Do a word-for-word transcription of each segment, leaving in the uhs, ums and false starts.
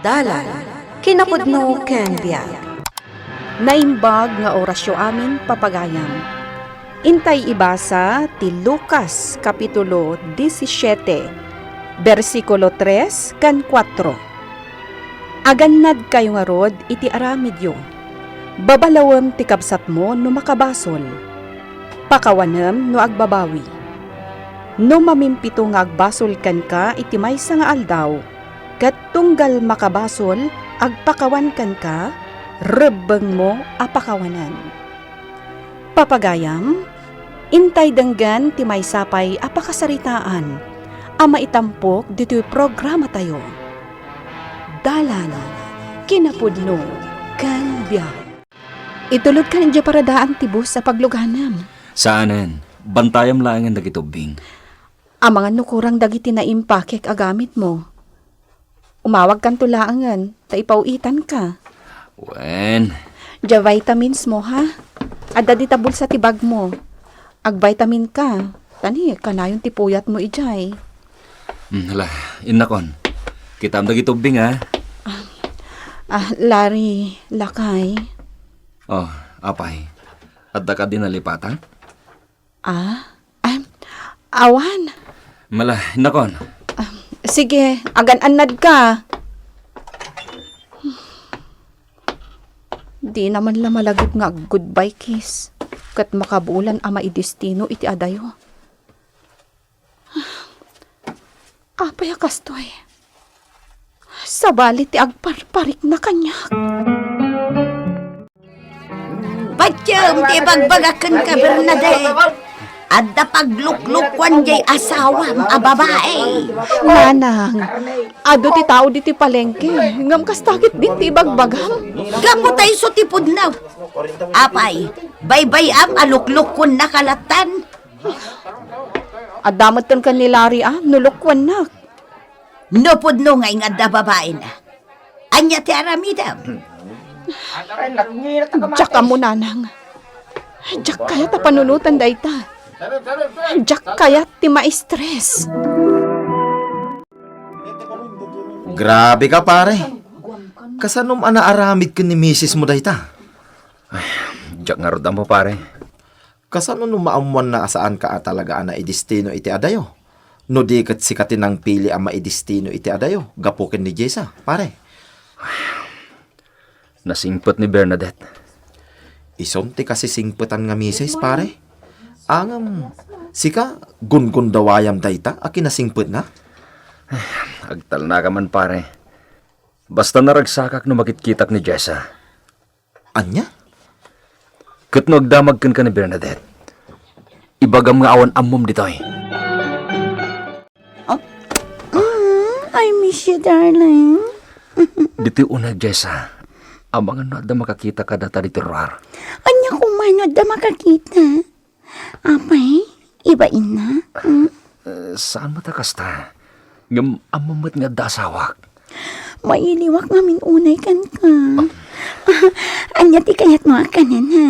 Dalan, kinapudno ken biag. Naimbag nga orasyo amin, papagayam. Intay ibasa ti Lucas, Kapitulo disisiete, bersikulo tres ken kuatro. Agannadkayo ngarud iti aramidyo. Babalawem ti kabsatmo no makabasol. Pakawanem no agbabawi. No mamimpito nga agbasol kenka iti maysa nga aldaw, ket tunggal makabasol, agpakawan kenka, rebbengmo a pakawanen. Papagayam, intay denggen ti maysa pay a pakasaritaan a maitampok ditoy programatayo. Dalan, kinapudno, ken biag. Itulod kan idiay paradaan ti bus a pagluganam. Saanen, bantayam laengen dagiti ubbing. Amangan no kurang dagiti naimpakek a gamitmo. Umawagkanto laengen, ta ipaw-itanka. Wen. Dia vitamins mo, ha? Adda dita bulsa ti bagmo. Agvitamin ka. Tani, kanayon ti puyatmo idiay. Hmm, hala, innakon. Kitaem dagiti ubbing, ha? Ah, Larry, lakay. Oh, apay. Adda kadi nalipatan? Ah? Ay, awan. Mala, innakon. Ah, sige, agan-annad ka. Di naman la malagip nga ag-goodbye kiss. Ket makabulan a maidestino iti adayo. Apay a kastoy? Sabali ti agparparikna kaniak. Patiem ti ibagbagak kenka, Bernadette. Adda pagluklukuan diay asawam a babai. Nanang, adu ti tao ditoy palengke, ngem kasta ketdin ti ibagbagam. Gapu ta isu ti pudno. Apay, baybay-am a luklukkuennaka lattan? Adda met kenka ni Larry a nulukkuennak. No pudno nga ingadda babaina, ania ti aramidem? Diak ammo, nanang. Diak kayat a panunotan dayta. Diak kayat ti maistres. Grabe ka, pare. Kasanom a naaramid ken ni misis mo dayta? Ay, diak ngarud ammo, pare. Kasano no maammoanna a saanka a talaga a naidestino iti adayo? No di ket sika ti nangpili a maidestino iti adayo gapu ken ni Jessa, pare? Nasingpet ni Bernadette. Isun ti kasisingpetan nga misis, pare. Ngem sika, gungundawayam dayta a kinasingpetna? Agtalnaka man, pare. Basta naragsakak no makitkitak ni Jessa. Ania? Ket no agdamag kenka ni Bernadette, ibagam nga awan ammom ditoy. Oh, mm, I miss you, darling. Ditoy uneg, Jessa. Amangan no adda makakita kadata ditoy ruar. Ania koma no adda makakita? Apay, ibainna? Mm. Eh, saan met a kasta? Ngem ammom met nga adda asawak. Mailiwak ngamin unay kenka. Ania ti kayatmo a kanen, ha?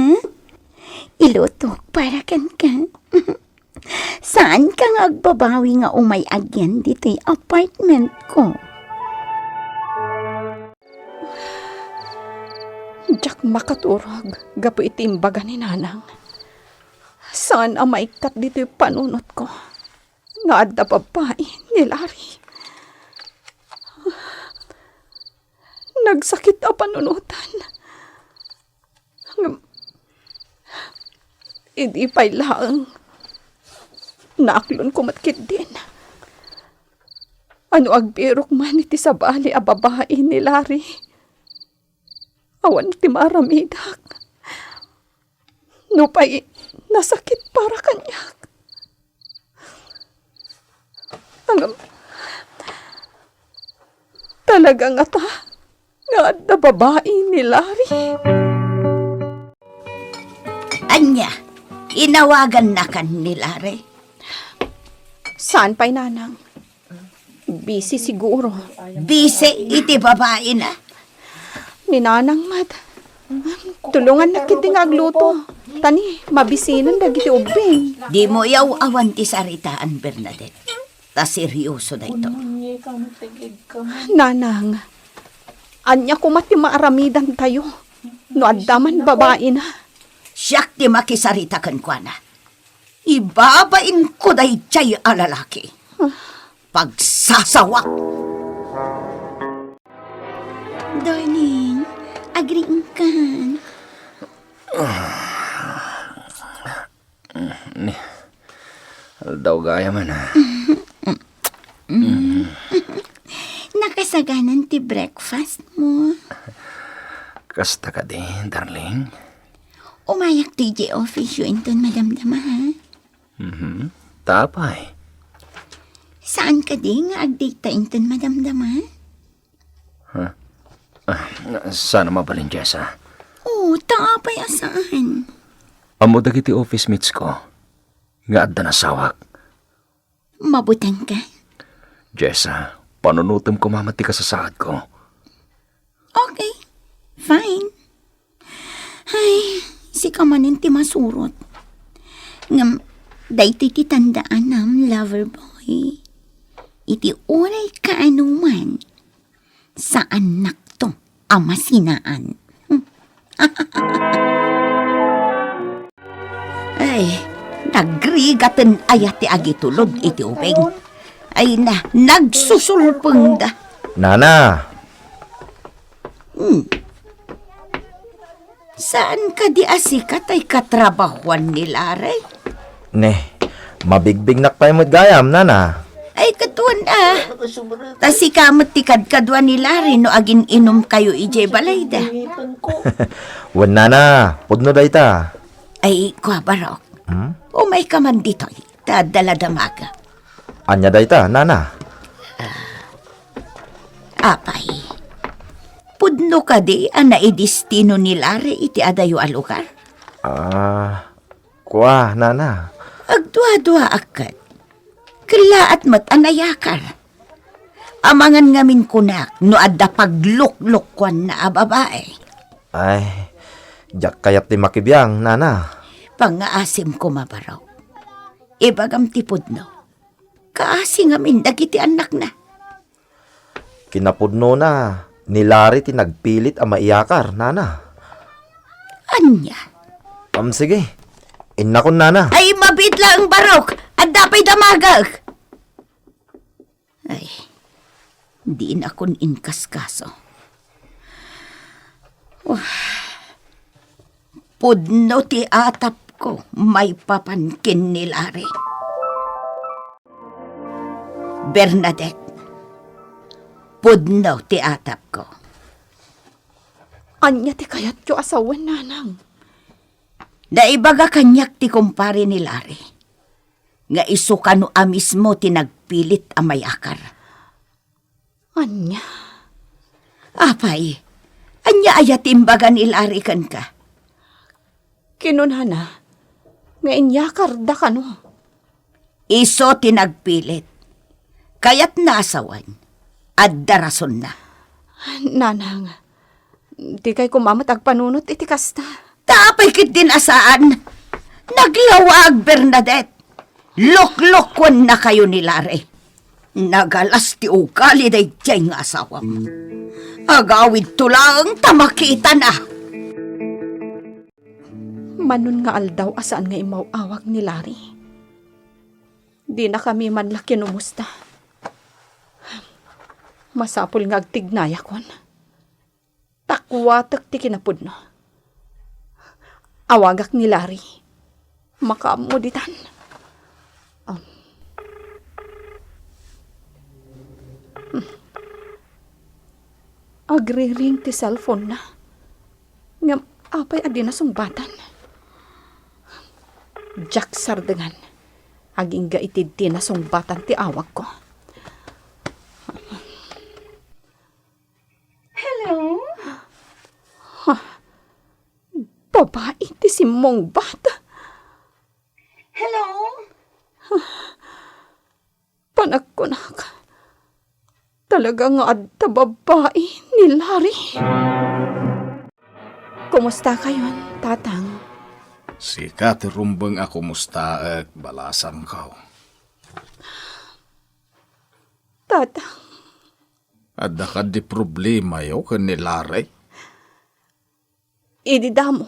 Ilutok para kenka. Saanka nga agbabawi nga umay agyan ditoy apartment ko? Diak makaturog gapu iti imbaga ni Nanang. Saan a maikkat ditoy panunotko nga adda babai ni Larry. Nagsakit a panunotan. Ngem, idi pay laeng, naaklonko met ketdin. Ano agbirok man iti sabali a babai ni Larry? Awan ti maaramidak. Nupay nasakit para kaniak. Ngem, talaga ngata nga adda babai ni Larry? Ania, inawagannakan ni Larry? Saan pay, Nanang? Busy siguro. Busy iti babaina? Ni Nanang met. Tulongannak ketdi nga agluto. Tani, mabisinen dagiti ubbing. Dimo iyaw-awan ti saritaan, Bernadette. Ta seryoso daytoy. Nanang, Ania koma ti maaramidantayo no adda man babaina? Siak ti makisarita kenkuana. Ibabainko daydiay a lalaki. Pagsasawak! Darling, agriingkan. Ni, aldaw gayam, a. Nakasaganan ti breakfast mo? Kasta kadi, darling? Umayak ti idiay office-yo inton madamdama, ha? Mhm. Ta apay? Saan kadi nga agdate ta inton madamdama? Ha? Ah, saan a mabalin, Jessa? Oh, ta apay a saan? Ammo dagiti office mates ko nga adda nasawak. Mabuteng ka? Jessa, panunotem koma met ti kasasaadko. Okay, fine. Ay, sika manen ti masurot. Ngem, daytoy ti tandaanam, lover boy. Iti uray kaanoman, saannakto a masinaan. Ay, nagrigaten aya ti agitulod iti ubing. Ay na, nagsusulpengda. Nana! Hmm. Saan kadi a sika tay katrabahuan ni Larry? Ne, mabigbignak pay met gayam, nana. Ay, katuan a. Ta sika met ti kadkadua ni Larry no agin-inumkayo idiay balayda. Wen, nana, pudno dayta. Ay, kua, Barok. Hmm? Umayka man ditoy, ta adda la damaga. Ania dayta, nana? Apay, pudno kadi a naidestino ni Larry iti adayo a lugar? Ah, kua, nana. Agduaduaak ket. Kellaat met a nayakar. Amangan ngamin kunak no adda pagluklukkuanna a babai. Ay, diak kayat ti makibiang, nana. Pangngaasim koma, Barok. Ibagam ti pudno. Kaasi ngamin dagiti annakna. Kinapudnona, ni Larry ti nagpilit a maiyakar, nana. Ania? Am, sige. Innakon, nana. Ay, mabiit laeng, Barok. Adda pay damagek. Ay, dinakon inkaskaso. Wah, pudno ti atapko maipapan ken ni Larry. Bernadette, pudno ti atapko. Ania ti kayatyo a sawen, nanang? Naibaga kaniak ti kumpare ni Larry nga isu kano a mismo ti nagpilit a mayakar. Ania? Apay, ania aya ti imbaga ni Larry kenka? Kinunana nga inyakarda kano. Isu ti nagpilit. Kayatna a sawen, adda rasonna. Nanang, dikay koma met agpanunot iti kasta. Ta apay ketdin a saan? Naglawag, Bernadette. Luklukkuennakayo ni Larry. Nagalas ti ugali daydiay nga asawam. Agawidto laeng ta makitana. Manon nga aldaw a saan nga immaw-awag ni Larry. Dinakami man la kinumusta. Masapul nga agtignayakon. Takuatek ti kinapudno. Awagak ni Larry. Makaammo ditan. Um. Hmm. Agriring ti cellphone-na. Ngem apay a dina sungbatan? Diak sardengan. Agingga iti dina sungbatan ti awagko. Hello? Huh. Babai ti simmungbat. Hello? Panagkunak, talaga nga adda babai ni Larry. Kumusta kayon, Tatang? Sika ti rumbeng a kumustaek, balasangko. Tatang, Adda kadi problemayo ken ni Larry? Idi damo,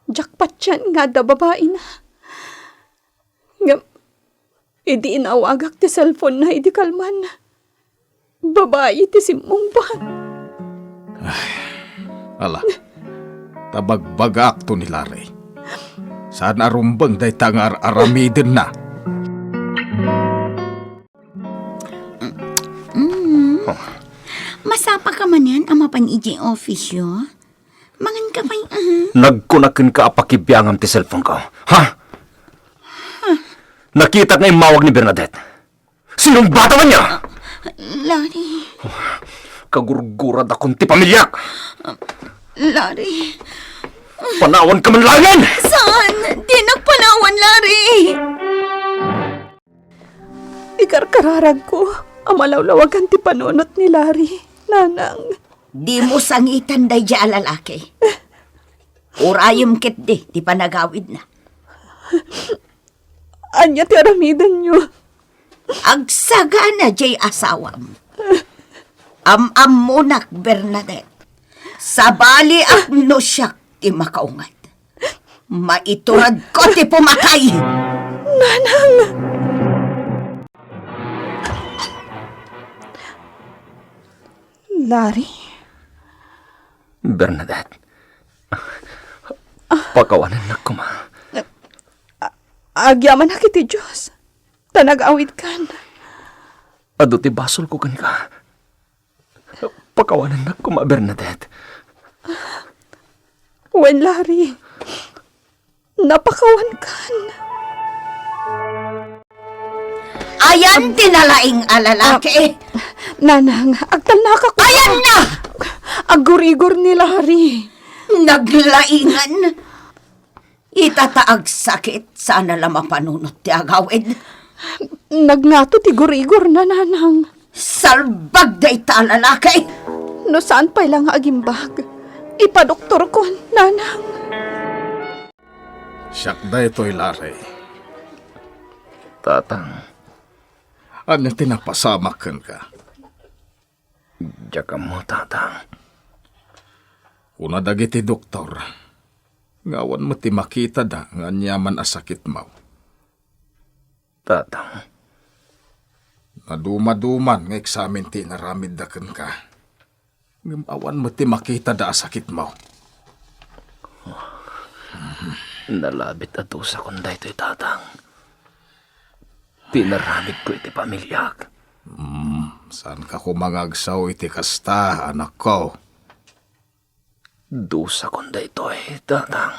diak patien nga adda babaina. Ngem, idi inawagak ti cellphone-na idi kalman, babai ti simmungbat. Ala, ta bagbagaakto ni Larry. Saan a rumbeng dayta nga ar-aramidenna. Mm. Oh. Masapaka manen a mapan idiay office-yo? Mangan ka pay, ah. Nagkunak kenka a pakibiangam ti cellphone-ko. Ha? Nakitak nga immawag ni Bernadette. Sinong bata man niya? Larry. Kagurguradakon ti pamiliak. Larry. Panawanka man laengen! Saan? Dinak panawan, Larry! Ikarkararagko a malawlawagan ti panunot ni Larry, Nanang. Dimo sangiten daydiay a lalaki. Urayem ketdi ti panagawidna. Ania ti aramidenyo? Agsagana diay asawam. Am-ammonak, Bernadette. Sabaliak no siak ti makaunget. Maituredko ti pumatay! Nanang! Larry? Bernadette, pakawanennak koma. Agyamanak iti Dios, ta nag-awidkan. Adu ti basolko kenka. Pakawanennak koma, Bernadette. Wen, Larry. Napakawankan. Ayan ti nalaing a lalaki. Ah, Nanang, agtalnakak. Ayan na! Aggurigor ni Larry. Naglaingan. Ita ta agsakit, saan a la mapanunot ti agawid. Nagngato ti gurigorna, Nanang. Salbag dayta a lalaki! No saan pay la nga agimbag, ipadoktorkon, Nanang. Siak daytoy, Larry. Tatang. Ania ti napasamak kenka? Diak ammo, Tatang. Kuna dagiti doktor nga awan met ti makitada nga aniaman a sakitmo. Tatang. Nadumaduman nga eksamen ti inaramidda kenka. Ngem awan met ti makitada a sakitmo. Nalabit a dusakon daytoy, Tatang. Ti inaramidko iti pamiliak. Hmm, saanka koma nga agsao iti kasta, anakko. Dusakon daytoy, Tatang.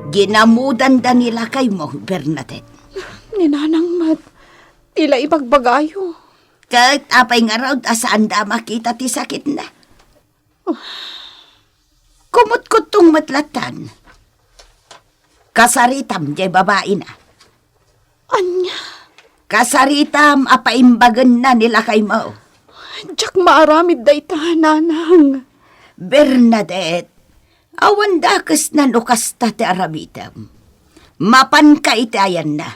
Ginamudanda ni lakaymo, Bernadette. Ni Nanang met, ti la ibagbagayo. Ket apay ngarud a saanda a makita ti sakitna? Kumutkuttong met lattan. Kasaritam diay babaina. Ania? Kasaritam a paimbagenna ni lakaymo. Diak maaramid dayta, Nanang. Bernadette, awan dakesna no kasta ti aramidem. Mapanka iti ayanna,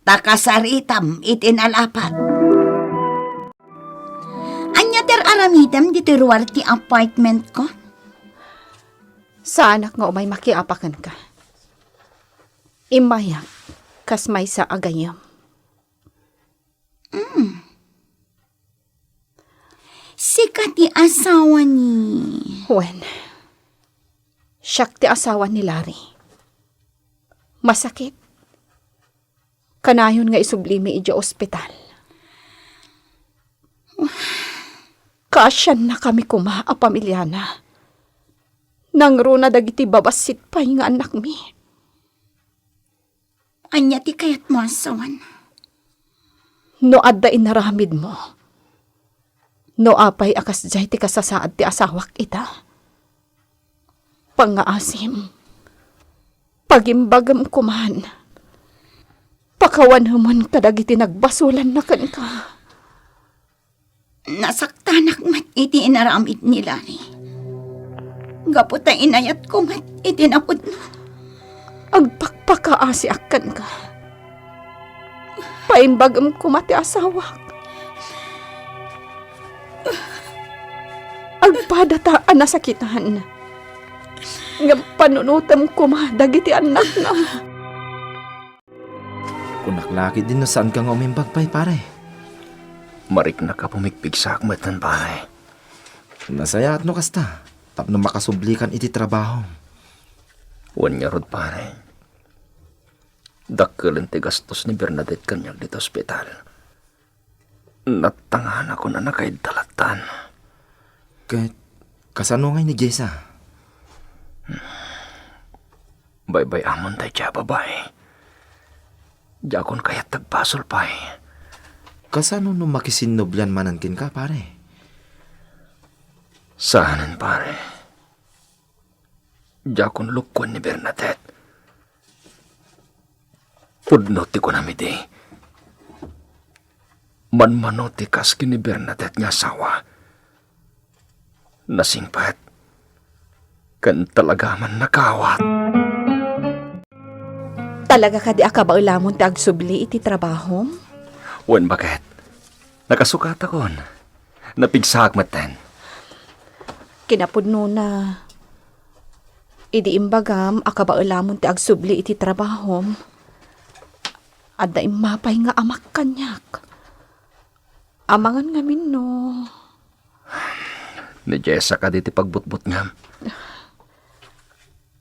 ta kasaritam iti nalapat. Ania ti ar-aramidem ditoy ruar ti apartment ko? Saanak nga umay makiapa kenka. Immayak kas maysa a gayyem. Mm. Sika ti asawa ni... Wen, siak ti asawa ni Larry. Masakit. Kanayon nga isublimi idiay ospital. Kaasiannakami koma a pamiliana. Nangruna dagiti babassit pay nga annakmi. Ania ti kayatmo a sawen? No adda inaramidmo, no apay a kasdiay ti kasasaad ti asawak ita, pangngaasim, pagimbagem koman, pakawanemon kadagiti nagbasolanna kenka. Nasaktanak met iti inaramid ni Larry. Gapu ta inayatko met iti napudno. Agpakpakaasiak kenka. Paimbagem koma ti asawak. padata a nasakitan. Ngem panunotem koma dagiti annakna. Kunak la ketdi no saanka nga umimbag pay, pare. Mariknak a pumigpigsaak metten, pare. Nasayaat no kasta, tapno makasublikan iti trabahom. Wen ngarud, pare. Dakkelen ti gastos ni Bernadette kaniak dita ospital. Nattanganakon a nakaidda lattan. Ket kasano ngay ni Jessa? Baybay-amon daydiay a babai. Diakon kayat ti agbasol pay. Kasano no makisinnublian manen kenka, pare? Saanen, pare. Diakon lukkoen ni Bernadette. Pudno ti kunam idi. Manmano ti kas ken ni Bernadette nga asawa. Nasingpet. Ken talaga a mannakawat. Talaga kadi a kabaelamon ti agsubli iti trabahom? Wen, baket. Nakasukatakon. Napigsaak metten. Kinapudnona, idi imbagam a kabaelamon ti agsubli iti trabahom, adda immapay nga amak kaniak. Amangan ngamin no. Ni Jessa kadi ti pagbutbutngam?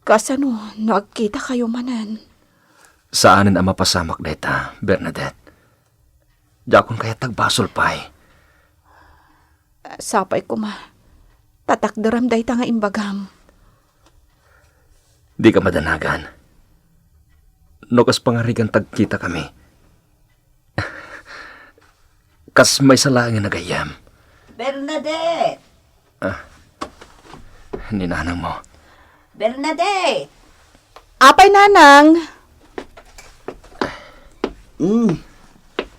Kasano no agkitakayo manen? Saanen a mapasamak dayta, Bernadette. Diakon kayat ti agbasol pay. Sapay koma, tatakderam dayta nga imbagam. Dika madanagan. No kas pangarigan ti agkitakami, kas maysa laengen a gayyem. Bernadette! Ah, ni nanangmo. Bernadette! Apay, nanang? Mm.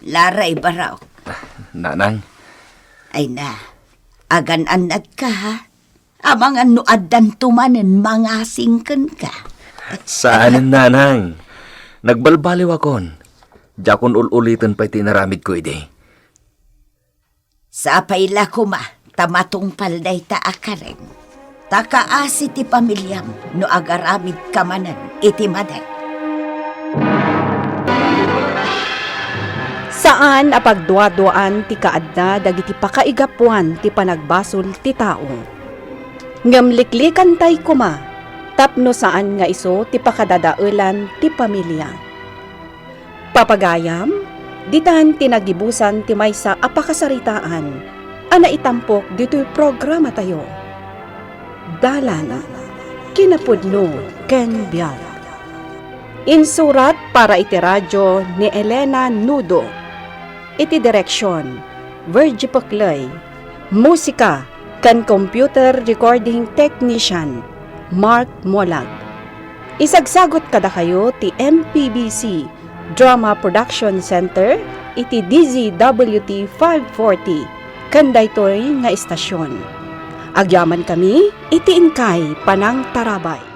Laray, barok. Nanang. Ay na, agan-annadka, ha? Amangan no addanto manen mangasing kenka. Saanen, nanang. Nagbalbaliwakon. Diakon ul-uliten pay ti inaramidko idi. Sapay la koma ta matungpal dayta a karem. Ta kaasi ti pamiliam no agaramidka manen iti madet. Saan a pagduaduaan ti kaadda dagiti pakaigapuan ti panagbasol ti tao. Ngem liklikantay koma tapno saan nga isu ti pakadadaelan ti pamilia. Papagayam, ditan ti nagibusan ti maysa a pakasaritaan a naitampok ditoy programatayo. Dalan, kinapudno, ken biag. Insurat para iti radyo ni Elena Nudo. Iti direksion, Virgie Puclay. Musika ken computer recording technician, Mark Molag. Isagsagut kadakayo ti M P B C Drama Production Center iti D Z W T five forty ken daytoy nga istasion. Agyamankami iti inkay panangtarabay.